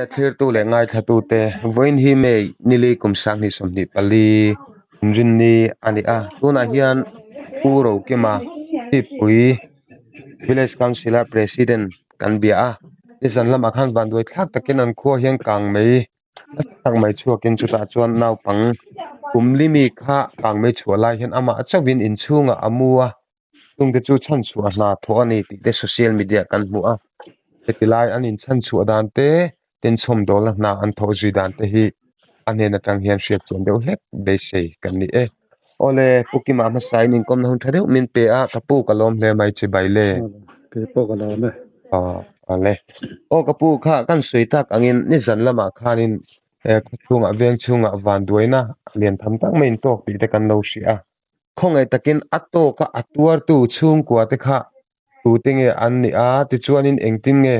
Awle thlirtu leh ngaithlatute, vawiin hi May nili kum sanghnih 24 inrinni a ni a. Tunah hian Pu Rokima Chhippui Village Council-a President kan bia a. Nizan lamah khan vanduai thlak takin an khua hian kang mai nasa tak mai chhuakin chutah chuan naupang kum limi kha kang mai chhuah lai hian amah chauhin inchhungah a mu a. Chungte chu chhanchhuah hna thawh a ni tih te social media kan hmu a, heti lai an inchhanchhuah dan te, tin chhawmdawlna hna an thawh zui dan te hi a hnen atang hian hriat chuan deuh hlek beisei kan ni e. Awle, Pu Kima hmasain inkawmna hun tha deuh min pe a, ka pu ka lawm hle mai chi bai le. Kei pawh ka lawm e. Aw, awle. Aw ka pu kha kan sawi tak angin nizan lamah khanin khawchhungah vengchhungah vanduaina lian tham tak mai intawk tih te kan lo hria a. Khawngaih takin a tawka a tuartu chhungkua te kha tute nge an nih a, tichuanin engtin nge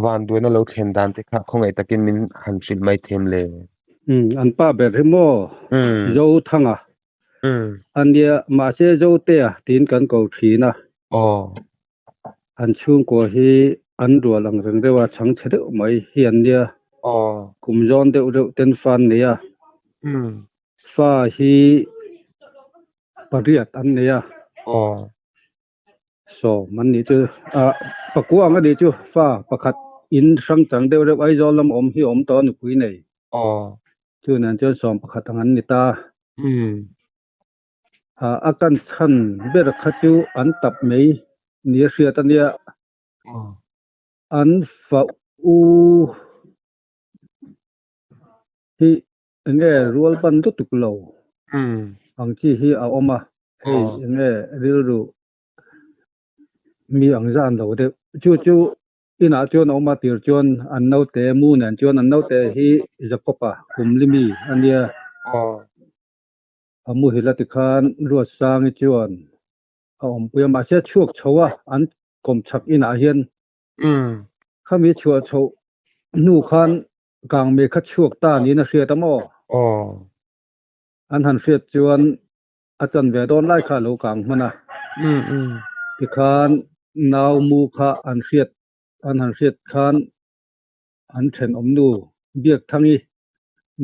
vanduaina lo thlen dan te kha khawngaih takin min han hrilh mai them le? Umm, an pa ber hi maw? Umm. Zothanga. Umm. A nia, mahse Zotea tiin kan ko thin a. Aw. An chhungkua hi an rual ang reng deuh a, chhang chhe deuh mai hi an nia. Aw. Kum zawn deuh deuh ten fa an nei a. Umm. Fa hi pariat an nei a. Aw. 10 an nih chu ah pakua ang a nih chu fa pakhat in hrang chang deuh deuh Aizawl lam awm hi a awm tawh a nupui nei. Aw. Chu nen chuan 11 ang an ni ta. Umm. Ah a kan chhan ber kha chu an tap mai ni a hriat a nia. Aw. An fa u hi Enge rual ban lutuk lo ang chi hi a awm a, hei enge rilru mi ang zan lo deuh. Chu chu inah chuan a awm a tir chuan an naute mu nen chuan an naute hi Jacob-a kum li mi a nia. A muhil a tikhan Ruatsangi chuan a awmpui a, mahse chhuak chho a an kawmchhak inah hian khami chhuah chhoh hnu khan Kangmei kha chhuak ta niin a hriat a maw? Aw. An han hriat chuan a chan ve dawn lai kha a lo kang hman a. Umm umm. Tikhan nau mu kha an hriat an han hriat khan an thenawm nu Biakthangi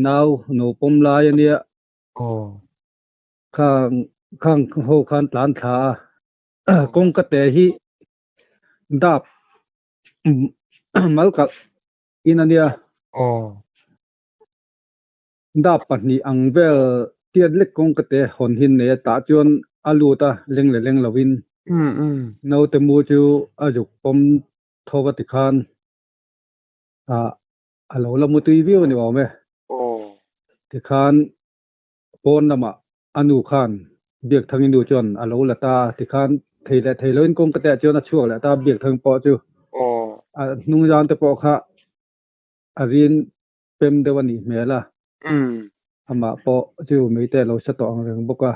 nau no pawm lai a nia. Aw. Khang khang ho khan tlan thla a kawngka te hi dap mal kalh in a nia. Aw. Dap pahnih ang vel tiat lek kawng ka te hawn hin nei a tah chuan a lut a leng leh leng lovin. Umm umm. Naute mu chu a zuk pawm tho va tikhan ah a lo la mu tui viau a ni awm e. Aw. Tikhan pawn lamah a nu khan Biakthangi nu chuan a lo la ta tikhan thei leh thei loin kawngka te ah chuan a chhuak leh ta Biakthang pawh chu a hnung zan te pawh kha a rin pem deuh a nih hmel a amah pawh chu meite a lo sa tawh ang reng bawk a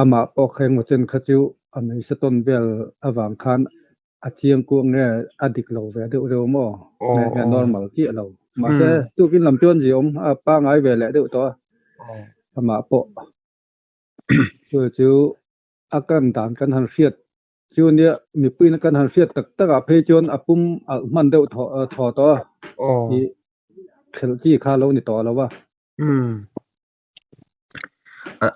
amah pawh kha engmaw chen kha chu a meisa tawn vel avang khan a chiang kuah nge a dik lo ve deuh deuh maw nge nge normal chiah lo mahse tukin lam chuan ziawm a pangai ve leh deuh tawh a amah pawh chu chu a kan dan kan han hriat chu nia mipuiin kan han hriat tak tak ah phei chuan a pum alh hman deuh thaw thaw tawh a ih khelh chi kha lo ni tawh lo a.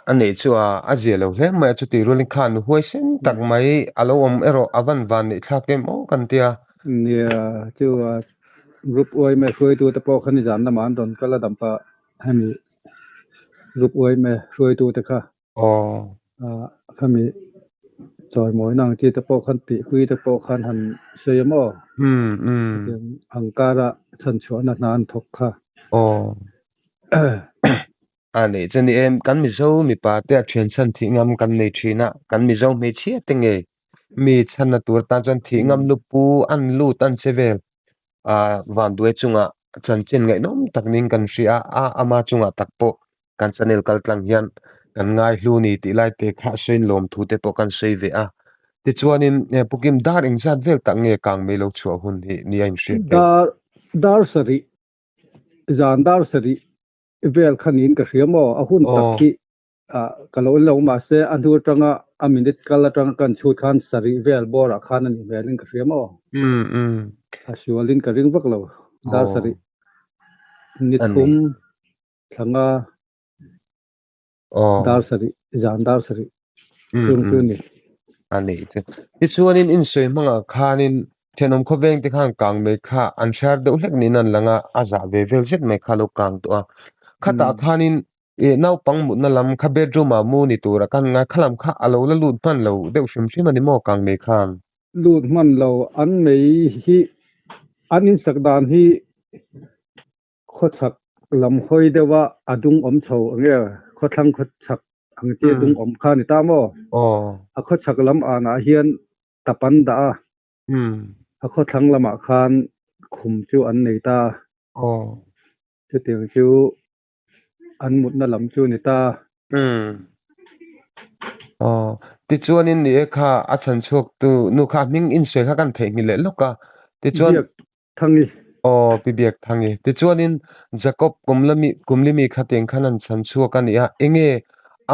A neih chu a a zia lo hle mai a chutih rualin khan huaisen tak mai a lo awm erawh a van van neih thlak em aw kan tia. Nia chu a group uaime hruaitute pawh kha nizan lamah an rawn kal a dam pah hemi group uaime hruaitute kha Aw. Khami chawimawina ang chi te pawh khan tihpui te pawh khan han sawi a maw? Umm umm. Ang kara chhanchhuahna hna an thawk kha. Aw. A nih chu ni em, kan Mizo mipa te a thian chhan thih ngam kan nei thin a, kan Mizo hmeichhia te nge mi chhanna tur tan chuan thih ngam lu pu an lut an che vel a vanduai chungah chanchin ngaihnawm tak ning kan hria a, ama chungah tak pawh kan channel kal tlang hian kan ngai hlu ni tih lai te kha sawiin lawmthu te pawh kan sawi ve a. Tichuanin Pu Kim dar engzat vel tak nge kang mai lo chhuah hun hi nia inhriat theih? Dar dar sarih zan dar sarih vel kha niin ka hria maw a hun tak hi ka lo lo mahse a hnu atanga a minute kal atanga kan chhut khan sarih vel bawrah khan a nih hmelin ka hria maw. Umm umm. A sualin ka ring vak lo. Dar sarih ni thum thlanga dar sarih zan dar sarih chung chu ni. A nih chu. Tichuanin insawi hmangah khanin thenawm khawveng te khan kang mai kha an hriar deuh hlek niin an lang a, a zah ve vel zet mai kha a lo kang tawh a. Khatah khanin ih naupang mutna lam kha bedroom ah mu ni tura kan ngai kha lam kha a lo la lut hman lo deuh hrim hrim a ni maw kang mai khan? Lut hman lo an mei hi an insak dan hi Khawchhak lam hawi deuha a dung awm chho ang e, khawthlang khawchhak ang chi dung awm kha a ni ta maw? A khawchhak lam anah hian tap an dah a, a khawthlang lamah khan khum chu an nei ta. Chutiang chu an mutna lam chu a ni ta. Aw, tichuanin ni e kha a chhan chhuaktu nu kha a hming insawi kha kan theihnghilh leh lawk a, tichuan. Biak Thangi. Aw, Pi Biak Thangi. Tichuanin Jacob Kumlami Kumlimi khatiang khan an chhan chhuak a ni a, enge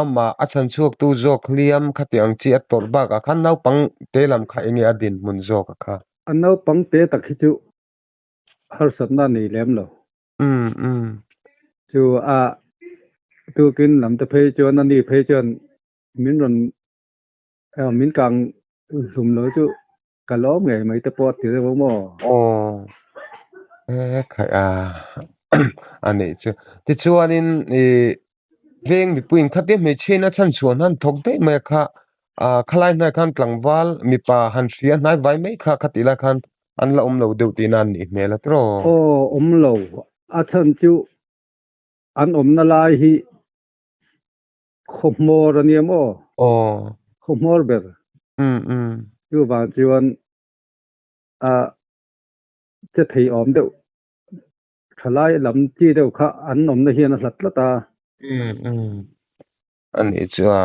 amah a chhan chhuaktu zawk hliam khatiang ang chi a tawrh bakah khan naupang te lam kha enge a dinhmun zawk a kha? A naupang te tak hi chu harsatna a nei lem lo. Umm umm. Chu a tukin lam te phei chuan a ni phei chuan min rawn min kang hlum lo chu Ka lawm ngei mai te pawh a ti reuh maw? Aw, e khaih a, a nih chu. Tichuanin i veng mipuiin khatia hmeichhiain a chhan chhuah hnan thawk daih mai a kha, khalai hnai khan tlangval mipa han hria hnai vai mai kha khatih lai khan an la awm lo deuh tihna an nih hmel a tiraw? Aw, awm lo. A chhan chu an awmna lai hi Khawhmawr a nia maw? Aw. Khawhmawr ber. Umm umm. Chuvang chuan a che thei awm deuh thalai lam chi deuh kha an awmna hian a hlat tlat a. Umm umm. A nih chu a.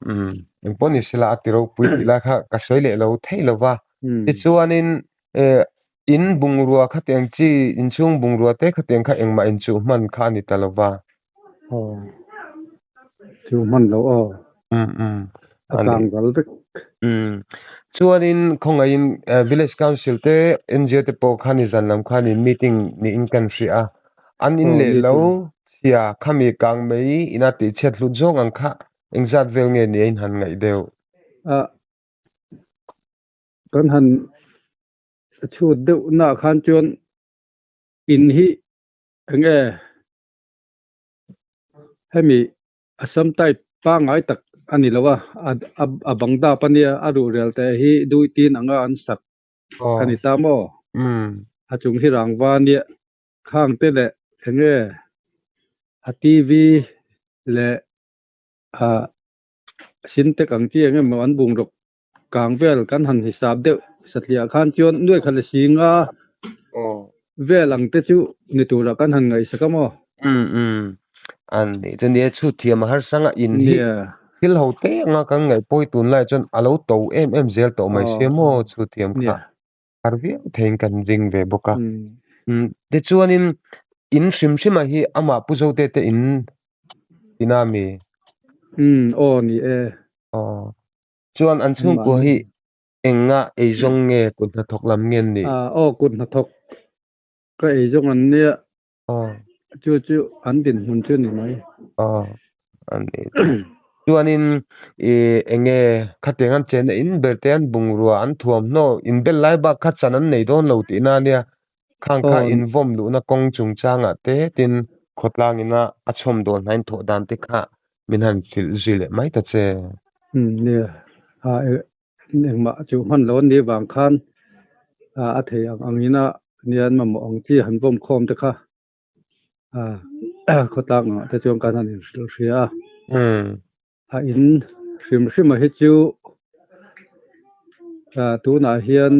Umm. Engpawh ni sela a ti ropui tih lai kha ka sawi leh lo thei lo va. Tichuanin in bungrua khatiang chi inchhung bungrua te khatiang kha engmah inchuh hman kha a ni ta lo va. Aw, chu hman lo aw. Umm umm. A tang val vek. Umm. Chuanin khawngaihin Village Council te NGO te pawh khan i zan lam khan in meeting niin kan hria a. An in leh lo chhia khami kang mai ina tihchhiat hlut zawng ang kha engzat vel nge ni a in han ngaih deuh? A kan han chhut deuh naah khan chuan in hi enge Hemi Assam type pangngai tak a ni lo a, a bang dap a nia, a ruhrel te hi dui tin anga an sak a ni ta maw? A chung hi rangva a nia, khang te leh enge a TV leh a Sintex ang chi eng emaw an bungraw kang vel kan han hisap deuh satliah khan chuan nuai khat leh singa vel ang te chu ni turah kan han ngaihsak a maw? Umm umm an nih chu nia chhut thiam a harsa nga in hi thil ho te anga kan ngaih pawi tunlai chuan a lo to em em zel tawh mai sia maw chhut thiam kha har viau theiin kan ring ve bawk a. Umm tichuanin in hrim hrima hi amah Pu Zote te in ina mi? Umm aw ni e. Aw. Chuan an chhungkua hi enga eizawng nge kut hnathawk lam nge an nih? Aw kut hnathawk ka eizawng an nia. Aw. Chu chu an dinhmun chu ni mai. Aw an nih chu. Chuanin i enge khatiang an chenna in ber te an bungrua an thuamhnaw inbel lai bak kha chan an nei dawn lo tihna ania. Khang kha invawm luhna kawng chungchangah te tin khawtlang ina a chhawm dawn hnain thawh dan te kha min han hrilh zui leh mai ta che. Umm nia, a engmah chu hman lo an nih vang khan a thei ang angin a nia an mamawh ang chi han vawm khawm te kha khawtlang angah te chuan kan han inhrilh hria a. A in hrim hrim a hi chu tunah hian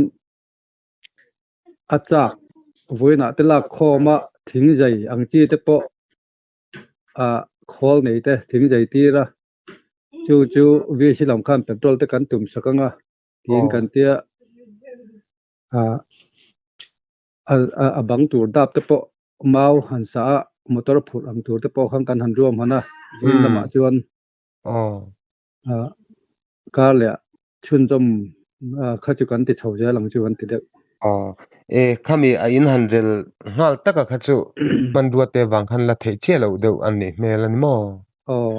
A chak vawiinah te lak khawm a thing zai ang chi te pawh ah khawl nei te thing zai tir a chu chu VC lam khan petrol te kan tum sak ang a tiin kan tia ah a bang tur dap te pawh mau han sa a motor phurh ang tur te pawh khan kan han ruam han a vawiin lamah chuan ah kar leh chhunzawm kha chu kan ti chho zel ang chu kan ti deuh. Aw. E, khami a in han rel nghal taka kha chu hmanrua te vang khan la theih chiah loh deuh a nih hmel a ni maw? Aw.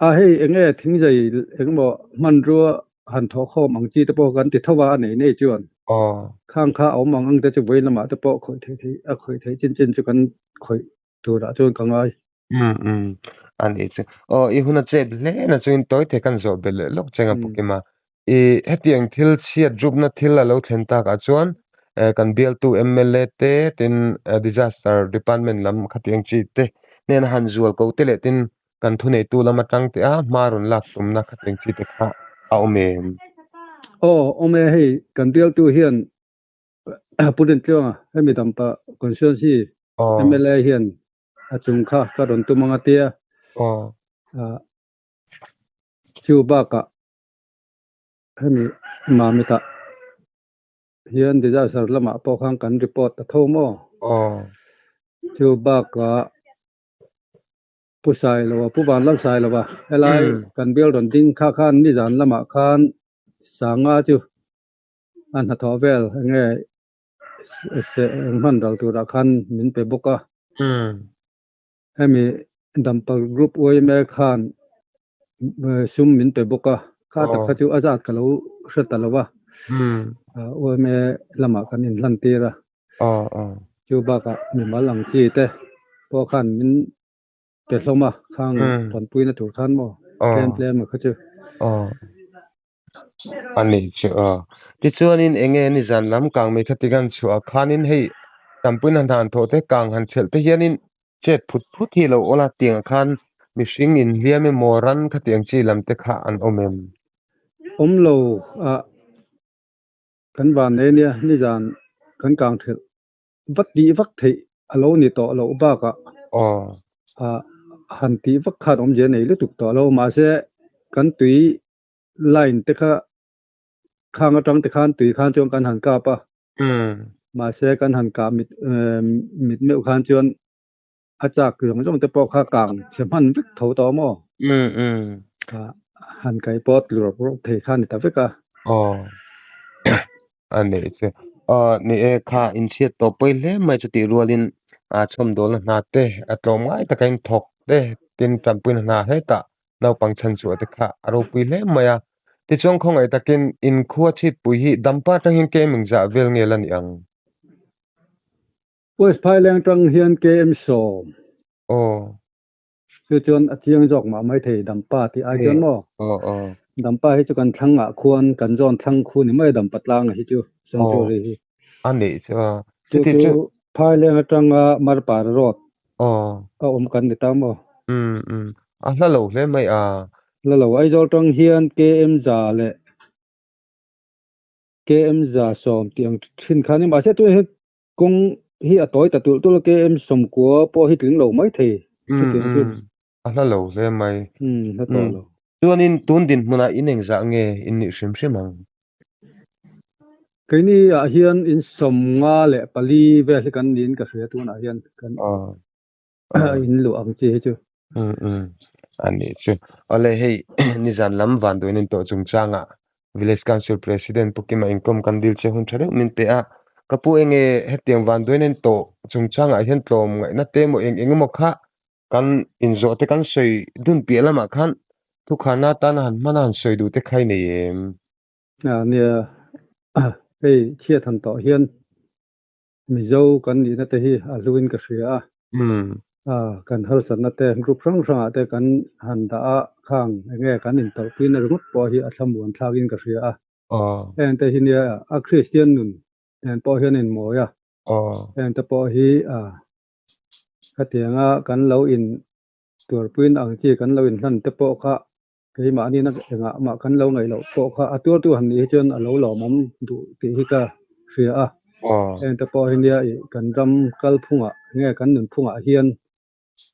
A hei enge thingzai engemaw hmanrua han thawh khawm ang chi te pawh kan ti tho a, a nei nei chuan. Aw. Khang kha a awm ang ang te chu vawi lamah te pawh khawih theih theih a khawih theih chin chin chu kan khawih turah chuan ka ngai. Umm umm a nih chu. Aw i hun a chet hle na chuin tawi thei kan zawh belh leh lawk cheng a pu Kima. I hetiang thil chhiat rupna thil a lo thlen takah chuan kan bialtu mla te tin disaster department lam khatiang chi te hnena han zual ko te leh tin kan thuneitu lam atang te a hma rawn lak tumna khatiang chi te kha a awm em? Aw awm e hei kan bialtu hian Pu Rintluanga hemi dampa constituency mla hian a chung kha ka rawn tum ang a tia. Chu bakah hemi Mamitah hian disaster lamah pawh khan kan report ta tho maw? Chu bakah Pu Sailova, Pu Vanlal Sailova helai kan bial rawn ding kha khan nizan lamah khan Sanga chu a hnathawh vel enge hman ral turah khan min pe bawk a. Hemi Dampa Group yma khan sum min pe bawk a, kha tak kha chu a zat ka lo hre ta lo va, yma lamah kan inhlan tir a. Chu bakah mimal ang chi te pawh khan min pe hlawm a, khang tanpuina tur khan maw tlem tlem a kha chu. A nih chu aw. Tichuanin enge nizan lam kang mai kha tigan chhuah khanin hei tampuina hna han thawh te kang han chhelh te hianin chet phut phut hi lo awl a tiang khan mihring inhliam emaw ran khatiang chi lam te kha an awm em? Awm lo a kan van nei nia nizan kan kang thelh va tih vak theih a lo ni tawh loh bakah han tih vak khan awmzia nei lutuk tawh lo mahse kan tui line te kha khang atang te khan tui khan chuan kan han kap a mahse kan han kah mit mit meuh khan chuan a chak zawng zawng te pawh kha kang chhe hman vek tho tawh maw han kaih pawh tlu rawp rawp thei kha a ni ta vek a. A neih chu. Aw ni e, kha inchhiat tawh pawi hle mai chutih rualin a chhawmdawlna hna te, a tlawm ngai taka in thawk te, tin tanpuina hna hetah naupang chhan chhuah te kha a ropui hle mai a. Tichuan khawngaih takin inkhua chhitpui hi dampa atang hian KM engzah vel nge la ni ang? West Phaileng atang hian KM 10. Aw. Chu chuan a chiang zawk mah mai thei Dampa tih ai chuan maw? Dampa hi chu kan thlang ah khuan kan zawn thlang khu ni mai Dampa tlang hi chu Sanctuary hi. A nih chu a. Chu chu Phaileng atanga Marpara road a awm kan ni ta maw? Um um a hla lo hle mai a. Hla lo Aizawl tang hian KM za leh KM 110 tih ang thin kha ni mahse tunah hian Kawng hi a tawi ta tulh tulh a, KM 90 pawh hi tling lo mai thei chutiang chu. A hla lo hle mai. Umm, hla tawh lo. Chuanin tun dinhmunah in engzah nge in nih hrim hrim ang? Keini ah hian in 54 vel hi kan niin ka hria tunah hian kan in luh ang chi hi chu. Umm umm, a nih chu. Awle hei nizan lam vanduain in tawh chungchangah Village Council President Pu Kima inkawm kan dil che hun tha deuh min pe a. Ka pu enge hetiang vanduain in tawh chungchangah hian tlawm ngaihna te emaw eng eng emaw kha kan inzawh te kan sawi dun piah lamah khan thukhana atana han hman a han sawi duh te kha i nei em? Nia, hei chhiat han tawh hian Mizo kan nihna te hi a hluin ka hria a. Kan harsatna te group hrang hrangah te kan han dah a, khang enge kan intawrhpuina ringawt pawh hi a thlamuan thlakin ka hria a. Heng te hi nia a Kristian nun nen pawh hian a inmawi a. Heng te pawh hi khatianga kan lo intuarpuina ang chi kan lo inhlan te pawh kha keimahni na engah mah kan lo ngaih loh pawh kha a tuartu han nih hi chuan a lo lawmawm duh tih hi ka hria a. Heng te pawh hi nia ih kan ram kalphungah nge kan nunphungah hian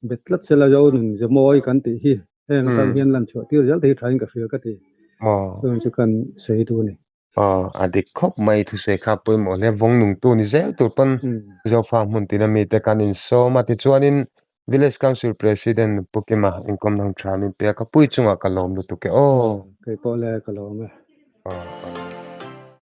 bet tlat sela zo nun ze mawi kan tih hi heng atang hian lan chhuah tir zel te hi thain ka hria ka ti. Chuan chu kan sawi duh a ni. Aw, a dik khawp mai thusei kha pawimawh hle vawng nungtu ni zel tur pawn Zofa hmun tina mite kan insawm a tichuanin Village Council President Pu Kima inkawmna hun tha min pe a ka pui chungah ka lawm lutuk e aw. Kei pawh le ka lawm e. Aw aw.